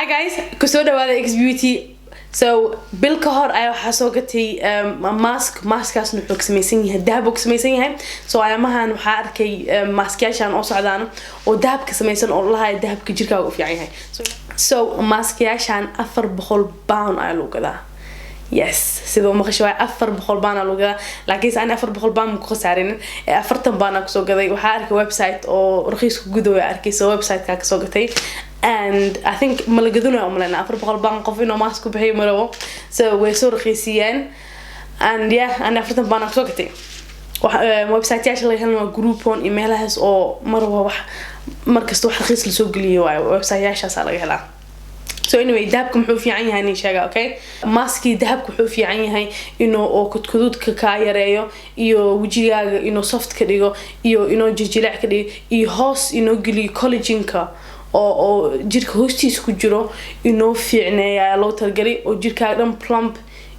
Hi guys, kusoo dhawaada X Beauty. So bil ka hor ayaa waxaa soo gatay mask. Maskaasna wuxuu ka samaysan yahay dahab uu ka samaysan yahay. So ayaamahan waxaa arkay maskyaashan oo socdaan oo dahab ka samaysan oo lahayo dahabka jirkaaga u fiican yahay. So maskyaashan £400 ayaa lagu gadaa. Yes, sidoo maqasho waay, £400 aa lagu gadaa, laakiinse ani £400 ma ku khasaarinin ee £40 aa kusoo gaday. Waxaa arkay website oo raqiis ku gudooya arkay, so website-kaa kasoo gatay and I think ma la gadanayo umaleyna £400 qof inuu mask ku bixiyo ma rabo, so way soo raqiisiyeen and yeah, ani £40 aa kusoo gatay. Website-yaasha laga helin waa Groupon iyo meelahaas oo mar wax markasta wax raqiis lasoo geliyo waayo, website-yaashaasaa laga helaa. So anyway, dahabka muxuu fiican yahay nin sheega. Okay, maskii dahabka wuxuu fiican yahay inuu oo kudkuduudka kaa yareeyo iyo wejigaaga inuu soft ka dhigo iyo inuu jijileec ka dhigo iyo hoos inuu geliyo collagenka oo jirka hoostiisa ku jiro inuu fiicneeya ayaa loo talagalay oo jirkaaga dhan plump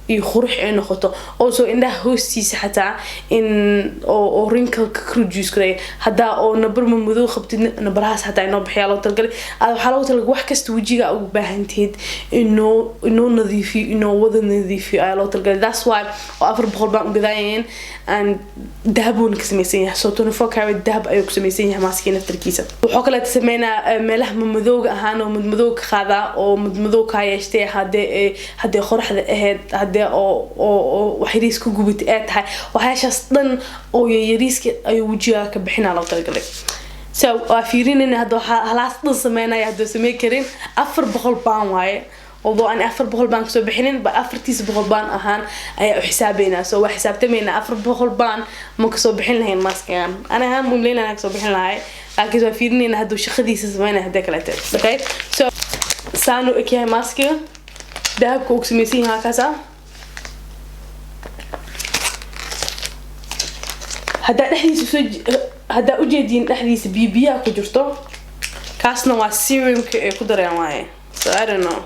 iyo qurux ay noqoto. Also indhaha hoostiisa xataa in oo wrinkle-ka ka reduce gareeyo, haddaa oo nabar madow qabtid nabarahaas xataa inoo bixiyaa loo talagalay. Waxaa loogu talagalay wax kasta wejiga ugu baahanteed inuu nadiifiyo, inuu wada nadiifiyo ayaa loo talagalay. That's why oo £400 u gadaayeen and dahabuuna ka samaysan yahay. So 24 karat dahab ayuu ku samaysan yahay maaskii naftarkiisa. Wuxuu kaleeta sameynaa meelaha madmadowga ahaan oo madmadow ka qaadaa oo madmadow kaa yeeshtay haddee qoraxda ahayd, haddee oo wax yariis ku gubatay ee tahay, waxyaashaas dhan oo yariiska ayuu wejigaa ka bixinaa loo talagalay. So waa fiirinayna hadda waxaa halaas dhan sameynaya hadduu samey karin. £400 waaye, although aan £400 kasoo bixinin ba £400 ahaan ayaa u xisaabeynaa. So waa xisaabtamaynaa, £400 ma kasoo bixin lahayn maskigan ani ahaan mumleyn anaa kasoo bixin lahay, laakiin waa fiirinayna hadduu shaqadiisa sameynaya haddii kaleete. Okay, so saanu eg yahay maskiga dahabka uu samaysan yahay kaasa. Haddaa dhexdiisa soo haddaa ujeediin dhexdiisa biyo biyaha ku jirto, kaasna waa serumka ay ku dareen waaye. So I don't know,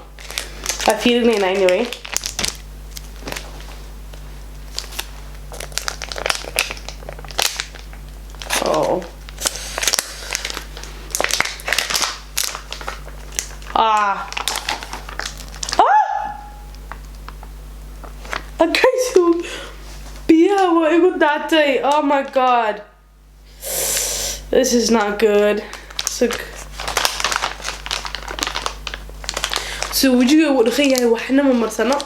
waa fiirinaynaa anyway. Oh. Ah. Ah! Okay, so biyaha waa igu daatay. Oh my God. This is not good. So wejiga wuu dhaqan yahay, waxna ma marsano.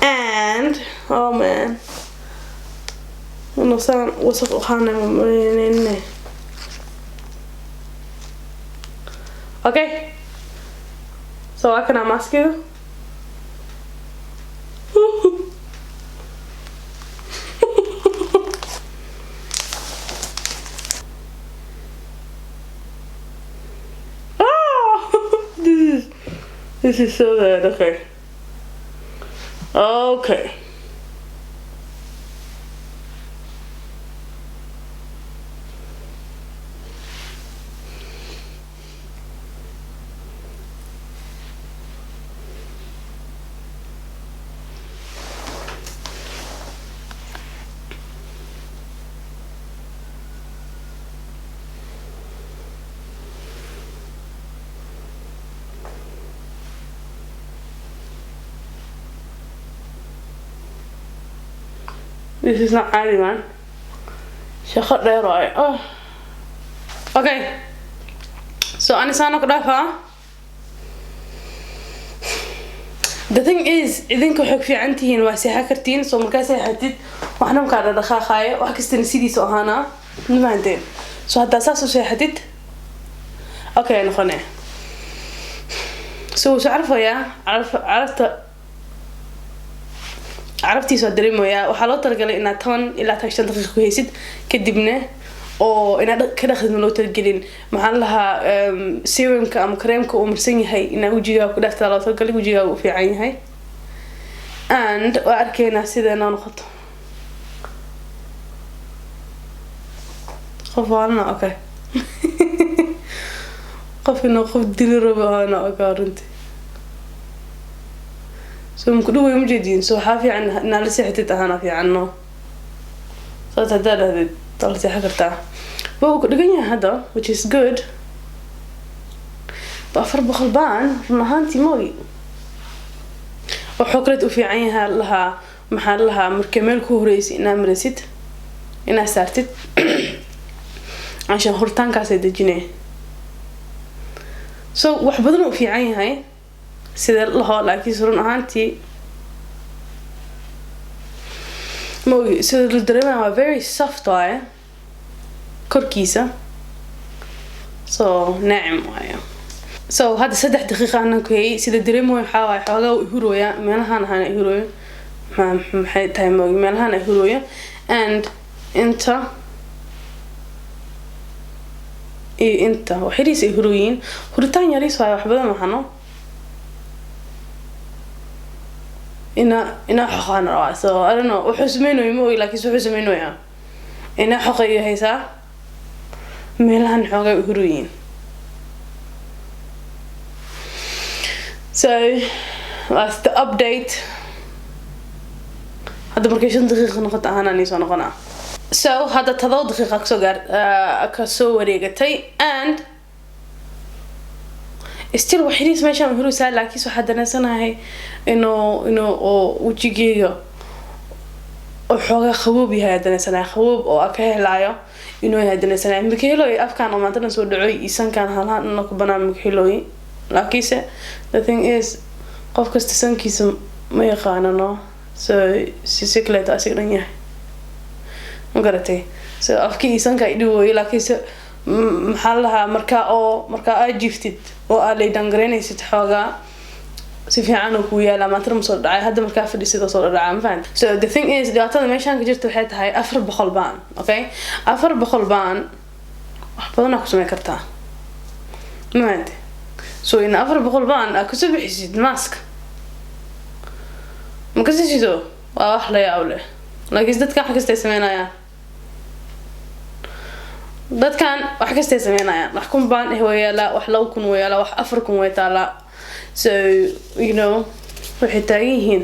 And oh man. Nasaan wasaq waxaana ma marinayne. Okay. So waa kana maskiga. Ah! This is so bad. Okay. Okay. This is not caadi, man. Shaqo dheer waaye. Oh. Okay. So ani saana ku dhaafaa. The thing is, idinka waxay ku fiican tihiin waa seexan kartiin, so markaa seexatid waxna makaa dhaqaaqaayo, wax kastana sidiisa ahaanaa, ma fahanteen? So haddaa saas u seexatid, okay noqone. So wuu soo carfayaa, caraf carafta caraftiisa waa dareemayaa. Waxaa loo talagalay inaad 10 ilaa 15 daqiiqo ku haysid, kadibna oo inaad ka dhaqdid ma loo talagelin. Maxaan lahaa, serumka ama kareemka uu marsan yahay inaa wejigaaga ku dhaaftaa loo talagalay, wejigaaga u fiican yahay. And waa arkeynaa sida noo noqoto. Qof waalna okay, qof inuu qof dili rabo ahaana ogaa runtii. So maku dhaway ma jeediin. So waxaa fiican inaad la seexatid ahaana fiican, no? Saas haddaa dhahdid waa la seexan kartaa. Waa uu ku dhigan yahay hadda, which is good. 400 baan run ahaantii moogi. Wuxuu kaleet u fiican yahay lahaa, maxaa lahaa, markay meel ku horeysay inaa marisid, inaa saartid cashan huritaankaasay dejinaya. So wax badan uu fiican yahay sida lahoo, laakiinse run ahaantii maogi sida la dareemaya waa very soft waaye korkiisa, so naacim waaye. So hadda 3 daqiiqa anaan ku hayay. Sida dareemayo waxaa waaye xoogaa uu ihurooya meelahaan ahaana ihurooyo, maxay tahay maogi, meelahaan ihurooyo and inta iyo inta waxyariis ay hurooyiin, huritaan yariis waaye, wax badan mahano. Ina xoqaan rabaa. So I don't know wuxuu sameynayo ma ogi, laakiinse wuxuu sameynayaa ina xoqayo haysaa meelahan xoogaa u hurooyiin. So that's the update. Hadda markay 5 daqiiqa noqoto ahaan soo noqonaa. So hadda 7 daqiiqa kasoo gaar kasoo wareegatay and still waxyariis meeshaan huraysaa, laakiinse waxaa dareensanahay inuu oo wejigeyga oo xoogaa qaboob yahay, dareensanahay qaboob oo aan ka helaayo inuu yahay dareensanahay. Makahelooy afkaan oo maanta dhan soo dhacoy iyo sankaan halhaan dhan ku banaan makahelooy, laakiinse the thing is qof kasta sankiisa ma yaqaano, no, so si kaleeto asiga dhan yahay ma garatay. So afkii iyo sanka idhibooyo, laakiinse maxaa la lahaa, markaa aad jiiftid oo aad laydangaraynaysid xoogaa si fiican uu kuu yaalaa. Maantana ma soo dhacay, hadda markaa fadhisid oo soo dhacaa, ma fahanti. So the thing is dhibaatada meeshaan ka jirta waxay tahay 400 baan, okay, 400 baan wax badanaa ku sameyn kartaa, ma fahanti. So in 400 baan aad kusoo bixisid mask ma kasisido waa wax la yaab leh, laakiin dadkan wax kastay sameynayaan, dadkan wax kastay sameynayaan. Wax 1000 baan eh way yaalaa, wax 2000 way yaalaa, wax 4000 way taalaa. So you know waxay taagan yihiin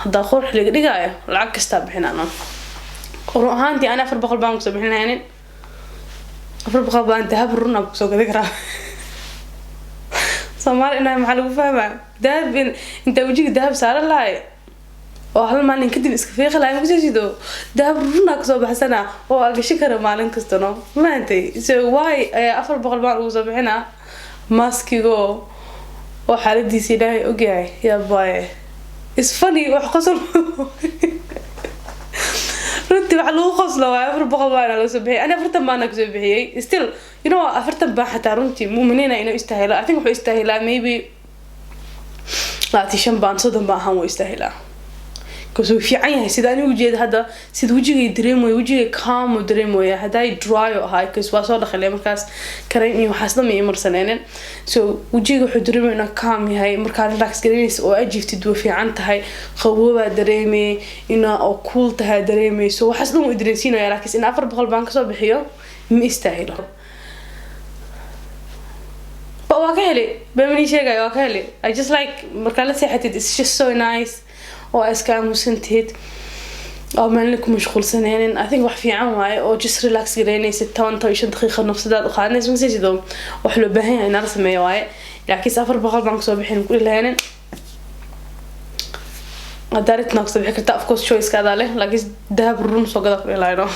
haddaa qurux laga dhigaayo lacag kastaa bixinaan. Run ahaantii ani 400 baan kusoo bixin lahaynin, 400 baan dahab run aan kusoo gadi karaa. Soomaali inaa maxaa lagu fahmaa? Dahab intaa wejiga dahab saaran lahay oo hal maalin kadib iska fiiqi lahay, makusoo sido dahab runaa kusoo baxsana oo aa gashi kara maalin kasta, no, maantay. So why ayaa 400 baan ugu soo bixinaa maskigoo oo xaaladiisa Ilaahay ogyahay? Yaa baaye, is funny, wax qosol runtii wax lagu qoslo waaye. 400 baana laga soo bixiyay, ani 40 baana kasoo bixiyay. Still, you know, 40 baan xataa runtii muuminiina inuu istaahilo. I think wuxuu istaahilaa maybe 25 baan, 30 baan ahaan wuu istaahilaa, because wuu fiican yahay sida anigu ujeeda. Hadda sida wejigay dareemaya, wejigay calm uu dareemaya. Hadday dry u ahay because waa soo dhaqalay markaas kareem iyo waxaas dhan ma ii marsaneenin, so wejiga wuxuu dareemaya inuu calm yahay. Markaa relax gareynaysa oo aad jiiftid way fiican tahay, qaboobaa dareemay, inaa oo cool tahay dareemayso, waxaas dhan wuu dareensiinaya. Laakiin in 400 baan kasoo bixiyo ma istaahilo. But waa ka heli bamani sheegaya, waa ka heli. I just like markaa la seexatid, it's just so nice oo aa iska aamusantid oo meelna ku mashquulsaneenin. I think wax fiican waaye oo just relax gareynaysid 10, 15 daqiiqa nafsadaad u qaadanaysa masaysido. Wax loo baahan yahay inala sameeyo waaye, laakiinse 400 baan kusoo bixin ku lahaynin. Haddaa ritna kusoo bixi kartaa, of course, choice-kaadaa leh, laakiinse dahab run soo gada ku dhilahayno.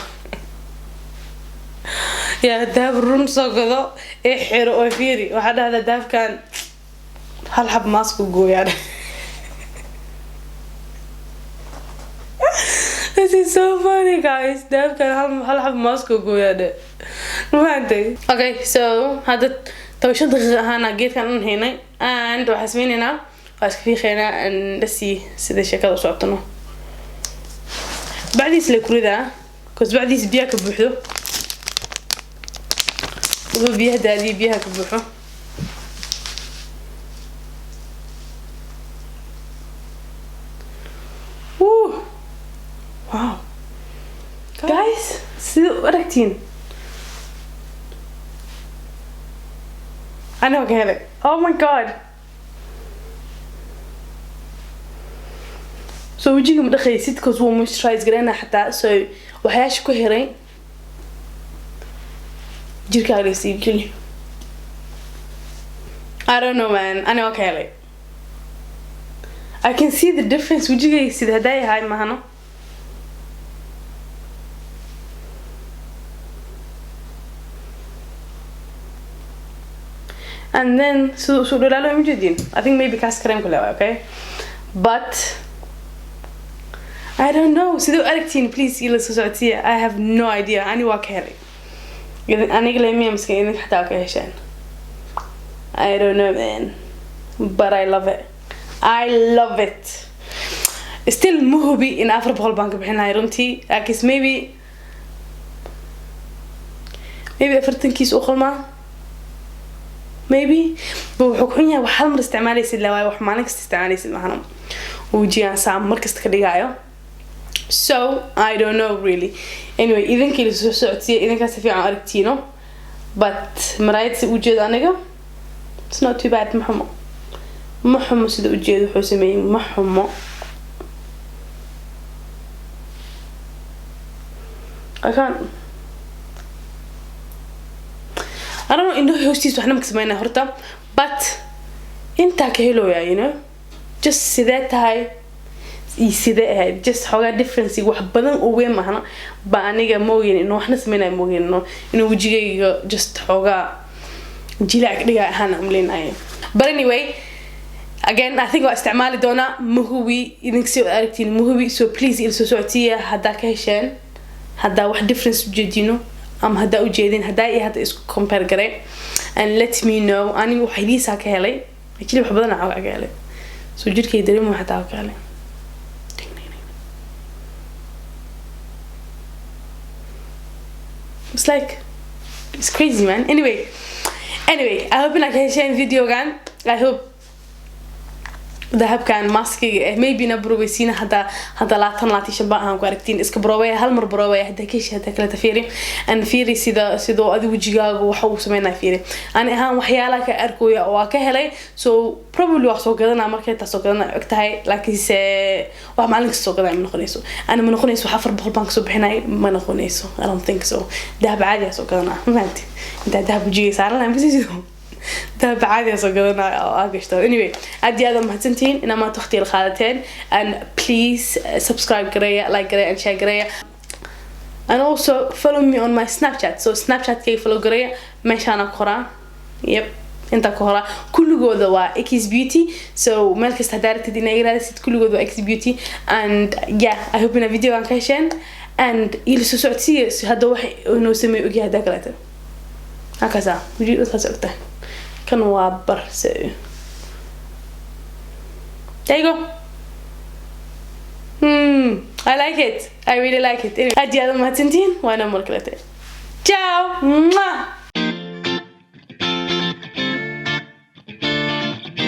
Yaa dahab run soo gado ee xiro oo fiiri, waxaa dhahdaa dahabkan hal xab maasku gooyaan. This is so funny, guys. Dahabkan hal xab maasku gooyaan, ma fahantay? Okay, so hadda 15 daqiiqa ahaana geedkan dhan haynay and waxaa sameyneynaa waa iska fiiqeynaa and let's see sida sheekada u socotano. Bacdiis la kuridaa cause bacdiis biyaha ka buuxdo, wuxuu biyaha daadiyo, biyaha ka buuxo. Woo! Wow. Guys, sida u aragtiin anoo ka helay. Oh my God. So wejiga ma dhaqaysid cause wuu moisturize gareynaa xataa, so waxyaasha ku hiray jirkaaga sii geli. I don't know, man. Ani waa ka helay. I can see the difference wejigayga sida haddaa yahay mahano. And then siduu usoo dhalaalo ma jeedin. I think maybe kaas cream kale waay, okay, but I don't know. Siduu aragtiin, please ila soo socodsiiya. I have no idea. Ani waa ka helay. Aniga lemiya miska idinka xataa waa ka hesheen? I don't know, man, but I love it, I love it. Still ma hubi in 400 baan ka bixin lahay runtii, laakiin maybe 40-kiis u qalmaa maybe. Ba wuxuu ku xun yahay wax hal mar isticmaalaysid la waayo, wax maalin kasta isticmaalaysid mahano, wejigaan saa mar kasta ka dhigaayo. So I don't know, really. Anyway, idinkii la soo socodsiiya, idinkaa si fiican aragtiino, but maraayad si ujeedo aniga, it's not too bad. Ma xumo, ma xumo. Sida ujeedo wuxuu sameeyey ma xumo. I can't, I don't know, indhaha hoostiisa waxna maka sameynaya horta, but intaa ka helooya, just sidee tahay iyo sidee ahayd, just xoogaa difference wax badan oo weyn mahana ba. Aniga ma ogeyn inuu waxna sameynaya, ma ogeyn inuu wejigayga just xoogaa jilaac dhigaa ahaan umaleynaya. But anyway, again, I think waa isticmaali doonaa. Ma hubi idinka si aragtiin, ma hubi. So please ila soo socodsiiya haddaa ka hesheen, haddaa wax difference ujeedino ama haddaa ujeedin, haddaa iyo hadda isku compare garay, and let me know. Aniga wax idiisaa ka helay actually, wax badan aa ka helay. So jirkay dareemo xataa ka helay. It's like, it's crazy, man. Anyway, I hope inaad ka hesheen videogan. I hope dahabkan maskiga eh maybe na broweysiina. Hadda 20, 25 baa ahaan ku aragtiin, iska broweya, hal mar broweya. Hadda ka heshay, hadda kale fiiri and fiiri sida sidoo adi wejigaaga waxa uu sameynaya fiiri. Ani ahaan waxyaalaha ka arkooya oo waa ka helay, so probably waa soo gadanaa markay taa soo gadanaa og tahay, laakiinse wax maalin kasta soo gadanaya ma noqonayso. Ani ma noqonayso wax 400 baan kasoo bixinay, ma noqonayso. I don't think so. Dahab caadi aa soo gadanaa, ma fahanti? Intaa dahab wejigay saaran lahay masiisido, dahab caadi aa soo gadanaya oo aa gashto. Anyway, aad iyo aad aa mahadsantihiin inaa maanta waqtiga la qaadateen, and please subscribe gareeya, like gareeya and share gareeya, and also follow me on my Snapchat. So Snapchat-kayga follow gareeya, meeshaana ku qoraa. Yep, intaa ku horaa kulligooda waa X Beauty. So meel kasta haddaa rabtid inaa iga raadisid, kulligooda waa X Beauty. And yeah, I hope ina videogan ka hesheen and ila soo socodsiiya hadda wax inuu sameeyo ogyahay haddaa kaleeta. Halkaasa wejiga saas ogtahay, kan waa barse. There you go. I like it. I really like it. Anyway, aad iyo aad u mahadsantihiin. Waa inoo mar kalete. Ciao. Mwah!